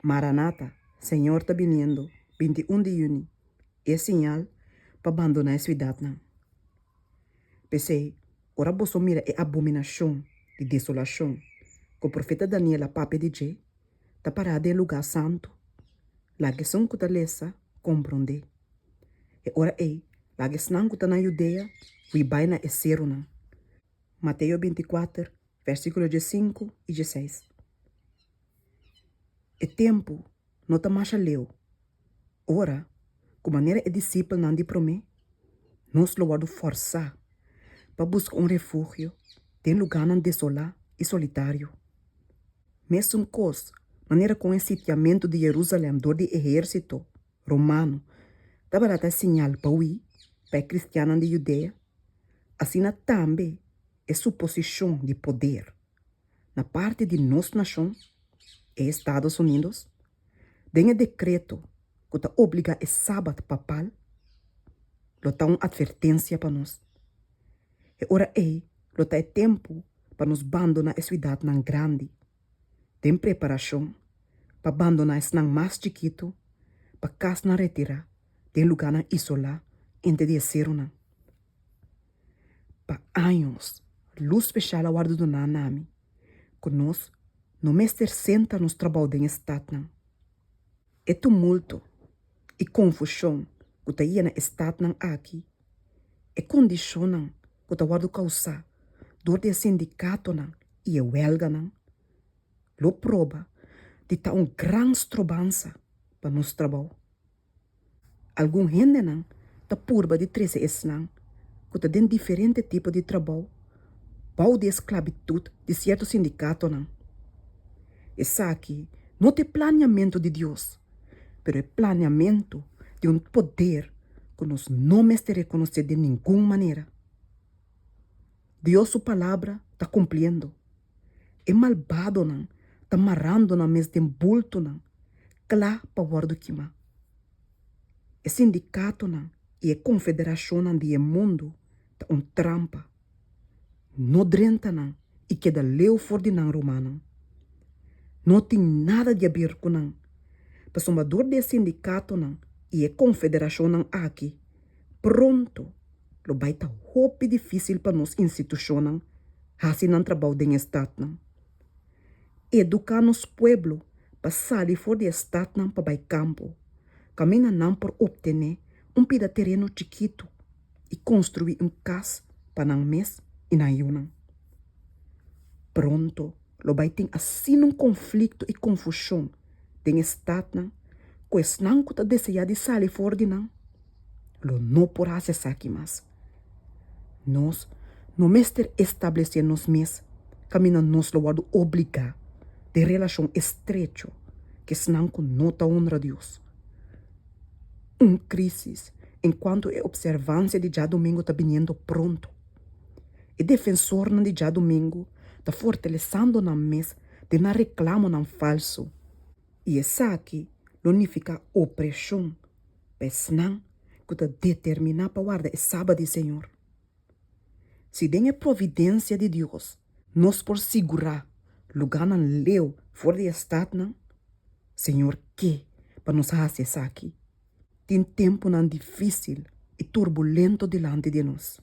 Maranata, Señor ta biniendo, 21 di yüni, e siñal pa bandoná e siudatnan. P'esei, ora boso mira e abominashon di desolashon ku profeta Daniel a papia di dje, ta pará den e lugá santu, laga esun ku ta lesa komprondé. E ora ei, laga esnan ku ta na Yudea hui bai na e serunan. Mateo 24, versíkulo 15 i 16. E tempu no ta masha leu ora ku manera e disipelnan di promé, nos lo wòrdu fòrsá pa buska un refugio den lugánan desolá i solitario. Mesun kos manera kon e sitiamentu di Yerusalèm dor di ehérsito romano tabata ta e siñal pa hui pa e kristiannan di Yudea, asina tambe e suposishon di poder na parti di nos nashon, e Estados Unidos, den e dekreto ku ta obligá e Sabat papal, lo ta un atvertensia pa nos. E ora ei lo ta e tempu pa nos bandoná e siudatnan grandi, den preparashon pa bandoná esnan mas chikitu pa kasnan retirá den lugánan isolá entre di e serunan. Pa años, lus speshal a wòrdu duná na mi ku nos no mester senta nos trabou den e statnan. E tumulto i konfushon ku ta yena e statnan aki, e kondishonnan ku ta wòrdu kousá dor di e sindikatonan i e wèlganan, lo proba di ta un gran strobansa pa nos trabou. Algun hendenan ta purba di trese esnan ku ta den diferente tipo di trabou bou di e sklabitut di sierto sindikatonan. Esaki no ta e planiamentu di Dios, pero e planiamentu di un poder ku nos no mester rekonosé den ningun manera. Dios su palabra ta kumpliendo. E malbadonan ta marando nan mes den bultonan kla pa wòrdu kimá. E sindikatonan i e konfederashonnan di e mundu ta un trampa. No drenta nan i keda leu for di nan rumannan. No tin nada di haber ku nan, pasobra dor di e sindikatonan i e konfederashonnan aki, pronto lo bai ta hopi difísil pa nos institushonnan hasi nan trabou den e statnan. Eduká nos pueblo pa sali for di e statnan pa bai kampo, kaminda nan por optené un pida tereno chikitu i konstruí un kas pa nan mes i nan yunan. Pronto lo bai tin asina un konflikto i konfushon den e statnan ku esnan ku ta deseá di sali for di nan lo no por hasi esaki mas. Nos no mester establesé nos mes kaminda nos lo wòrdu obligá den relashon estrecho ku esnan ku no ta honra Dios. Un krísis en kuantu e opservansia di djadumingu ta biniendo pronto. E defensornan di djadumingu ta fortalesando nan mes den nan reklamonan falsu, i esaki lo nifiká opreshon pa esnan ku ta determiná pa warda e Sabat di Señor. Si den e providensia di Dios nos por sigurá lugánan leu for di e statnan, Señor ke pa nos hasi esaki. Tin tempunan difísil i turbulento dilanti di nos.